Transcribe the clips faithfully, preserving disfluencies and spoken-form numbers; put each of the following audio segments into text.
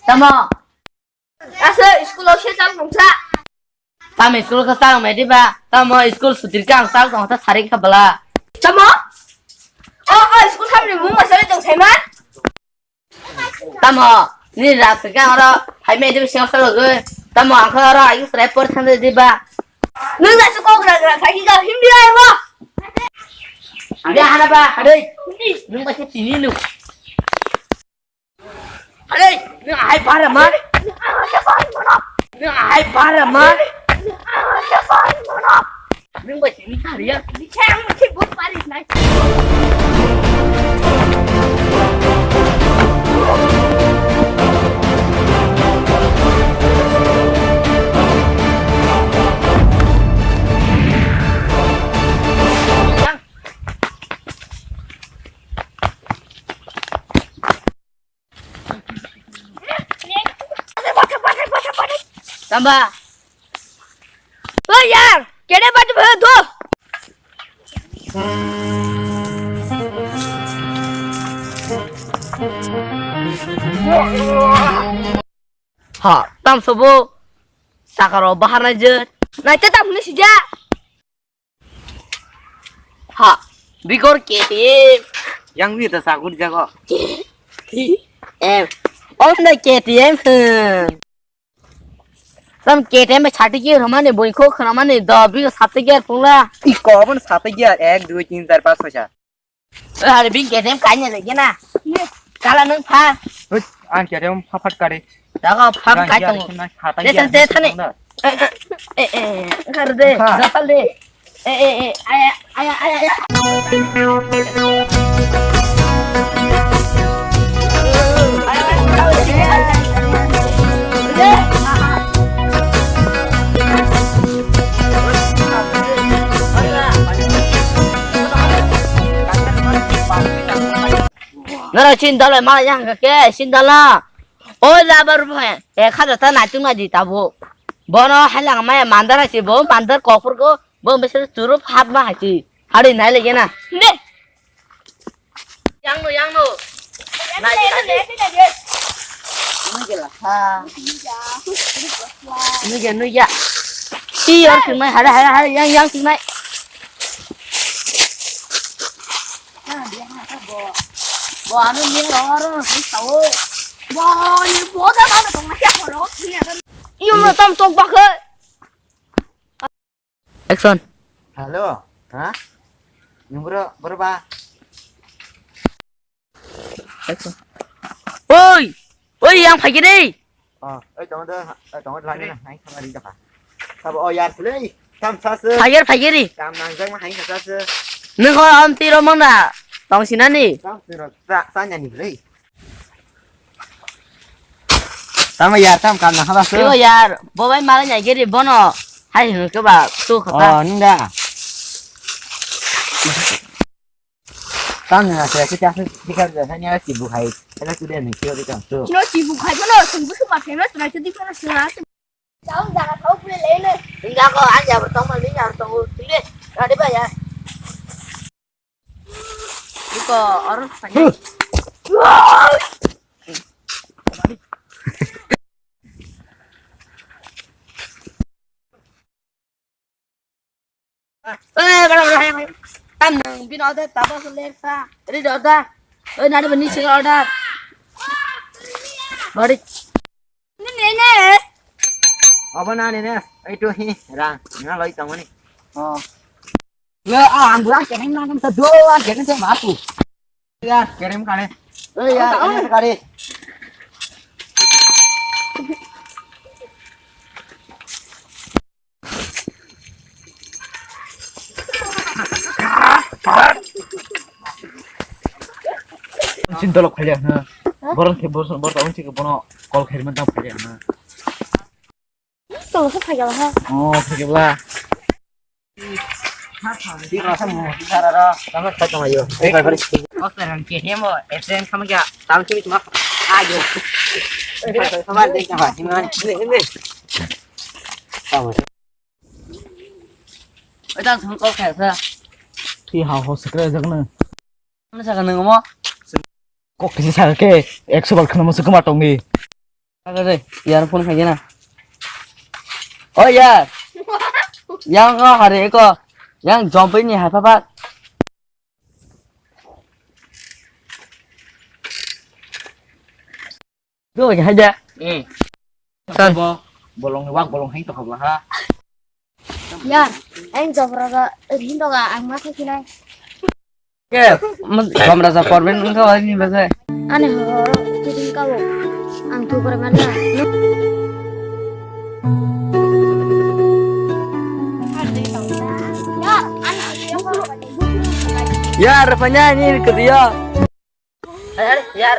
Tamo? Asa school o se chal nungsa. Tamo school ka chal mai diba? Tamo school sutir ka ang chal tong ta sari ka bala. Tamo? O, o, school samni mung ma sari tong sai ma? Tamo, ni rak se ka oro hai mai diba sing chal go. Tamo ang ka oro ayu srai por than diba? Nung na su kok rak rak sai ka hindi ai mo. Ada hana ba, ada. Nung ba se tini lu. Hare, nung hai para ma? Nung hai para ma? Nung ba sini kari ya? Tamba. Oi yar, kede baju bhai do. Ha, tam sobo. Sakaro bahar nai je. Nai te tam ni sija. Ha, bigor K T M. Yang wi ta sagur jago. K T M. On the K T M. Tam K T M be chati ki ramani boi kho khnamani do bigor sate ge pungla. Iko bon sate ge ek dui tin char panch choi sa. Are bing K T M kanya lagi na. Kala nang pha. Hut, ang K T M pha phat kare. Daga pham kai tong. Te te te thani. Eh eh eh. Kar de. Jasal de. Eh eh eh. Aya aya aya aya. Nara chin dala ma yang ke chin dala. Oi labar bo he. E kha ta naitung na di ta bo. Bono halang maya mandar si bo mandar kopor go bo mesel churup hat ma hati. Hari nai lagi na. Ne. Yang no yang no. Nai nai. Nui ge la ha. Nui ge nui ya. Ti yang sing mai hara hara hara yang yang sing mai. Bo ano ni ro ro ni sao. Bo ni bo da ba tong na ya ko ro ni ya. Iyo no tam tok ba khe. Action. Hello. Ha? Nung bro, bro ba. Action. Oi! Oi, yang phai kiri. Oh, oi, tong do, oi, tong do lagi na, hai sama ri da. Sabo, oh, yar, sule. Tam sa se. Phai kiri, phai kiri. Tam nang jang ma hai sa se. Nung ko am ti ro mang da. Tong sinani. Tam se ro, sa, sa nya ni le. Tamo yar, tam kam na haba se. Yo yar, bo bai mala nya giri bono. Hai hunu ke ba, tu khata. Oh, nda. Tamo na se, kita se, kita se, hanya si bu hai. Ada tu dia ni, kita kita tu. Kino si bu hai bono, sungguh sungguh famous, na jadi famous na. Jauh jangan tahu boleh lain. Enggak kok, aja bertemu, ini harus tunggu. Sini, ada apa ya? Iko, oro sanya. Eh, bada, bada, hayang, hayang. Tam nang, bin order, tabo suler sa. Ready order. Eh, nari bani sing order. Bari. Ini nenes. Apa na nenes? Itu hi, rang. Ngaloi tangani. Oh. Ya, ah, ang bulan kene nang ta do, ang kene te matu. Ya, kerem kane. Eh, ya, ini kare. Sin dolok khaya, ha. Borong ke borong, borong unchi ke bono call khair man tam khaya, ha. Tolong se phai gala ha. Oh, phai gala. Di rasa mo, di rasa ra, sama sa tong ayo. Eh, bari. Kok terang ke hemo, esen sama kya? Tam sini cuma ayo. Sama deh sama, ini ini. Sama. Oi, tam sama kok kaya sa. Ti ha ho sekre jagna. Mana sa kanang mo? Kok kisi sa ke, ekso bar khana mo se kuma tongi. Are, yar phone khai na. O yar. Yang ko hari ko. Yang jompai ni hai papa. Do hai da. Hmm. San. Bo bolong ni wak bolong hai to khabla ha. Yar, ang jobra ga rin to ga ang ma khe khinai. Ke, gom raja porben wngkha wai ni bagwi. Ani horo kiting kabo. Ang tu kore mani. Ya, ani. Ya, rupanya ini ke dia. Yar, yar.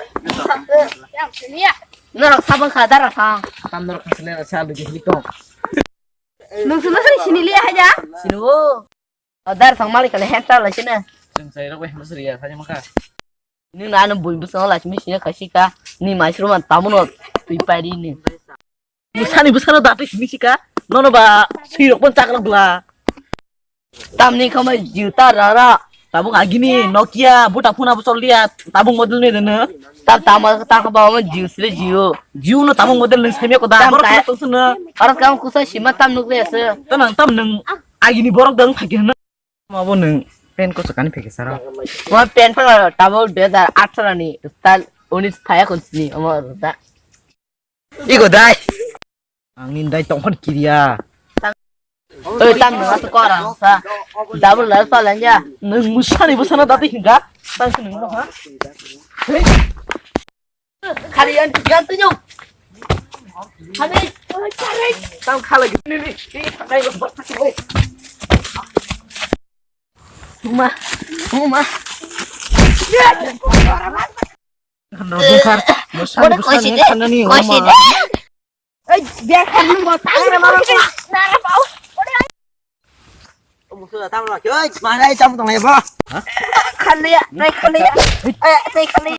Norok sabang kha dara sang. Tam norok kha sele sa lagi hitung. Nung sunu sini sini liya aja. Sini wo. Dar sang malik kali henta la sini. Sing sai rok bai masri ya, sai maka. Ini nanu bui bus nang la sini sini kasi ka. Ni masru man tamu no tui pari ni. Sani bwsano dati sini sika. Nono ba sui rok pon chakla bla. Tamni khamai juta rara. Tabuk agini Nokia buta phuna bo choliya. Tabuk model ni dene. Tam tama ta kha ba mo jiu sile jiu. Jiu no tabuk model ni samya ko da. Tam bor ta- kha tong sene. Aro kam kusa sima tam nuk le se. Tanang tam nang agini borok dang phagi na. Ma bo nang pen ko sakani phagi sara. Mo pen pa tabuk dui hajar atharo ni style unis phaya kon sini omo da. Iko dai. Ang ni dai tongkhon kiriya. Oi, tam nang asa kora sa. Double life pa lanja. Nang musani busana dati hinga. Tang sini ha. Khali yan yan tu nyok. Khali. Tam khala gini ni. Ni pakai lo. Uma. Uma. Khanda bungkar. Musani busani khanda ni uma. Ei, biar kan lu mau tangan sama lu. Nara bau. Musuh datang lagi. Oi, mana ikan tong ya, Bro? Hah? Khaliya, naik khaliya. Eh, naik khaliya.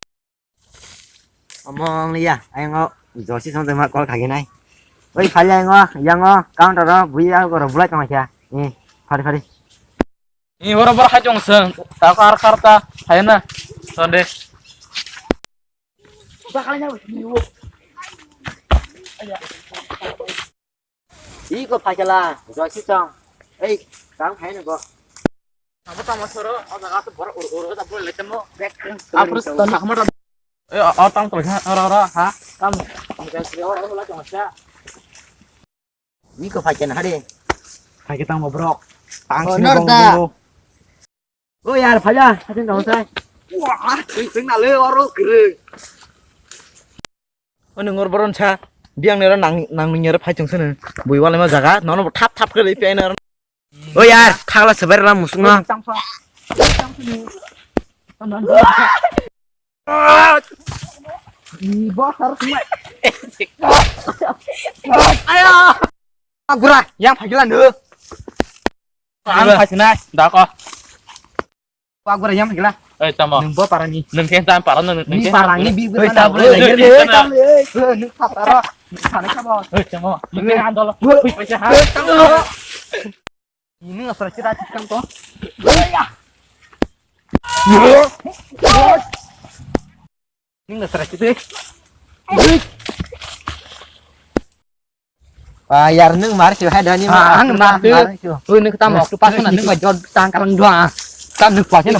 Omong liya, ayo ngo josi sama tema call kagi nai. Oi, khaliya ngo, yang ngo, counter ro, buya ko ro bulai tong kya. Eh, fari fari. Ni oro bor hajong seng, ta kar kar ta, hayna. Sonde. Iko phakela, josi chong. Ei, tang phai nang go. Abo tamo soro, o jaga to bor ur ur ta bol le tamo. Aprus to nakma ta. Eh, o tang to ha, ora ora ha. Tam. Iko phakena hari. Phake tamo bro. Tang sini bong. O yar, phaya, hatin tong sai. Wah, twi twi na le oro kre. Oni ngor boron sa, biang nero nang nang nero phai chung sene. Bui wale ma jaga, nono thap thap kre pi ai nero. O yar, khagla seber ram musung na. Ayo. Agura, yang phagila no. Ang phai sinai, da ko. Agura yang phagila. Eh, tamo. Nung bo parani. Nung khe tam parani, nung khe. Parani bi. Hei, tam le. Hei, tam le. Hei, nung patara. Nung sana kabo. Hei, tamo. Nung khe andolo. Hei, paisa ha. Ini asal kita tikam to. Ini asal kita. Ah, yar nung mar sio hai dani. Ah, ang mar sio. Ui, nung tam waktu pas nung ba jod tang kalang dua. Tam nung pas nung.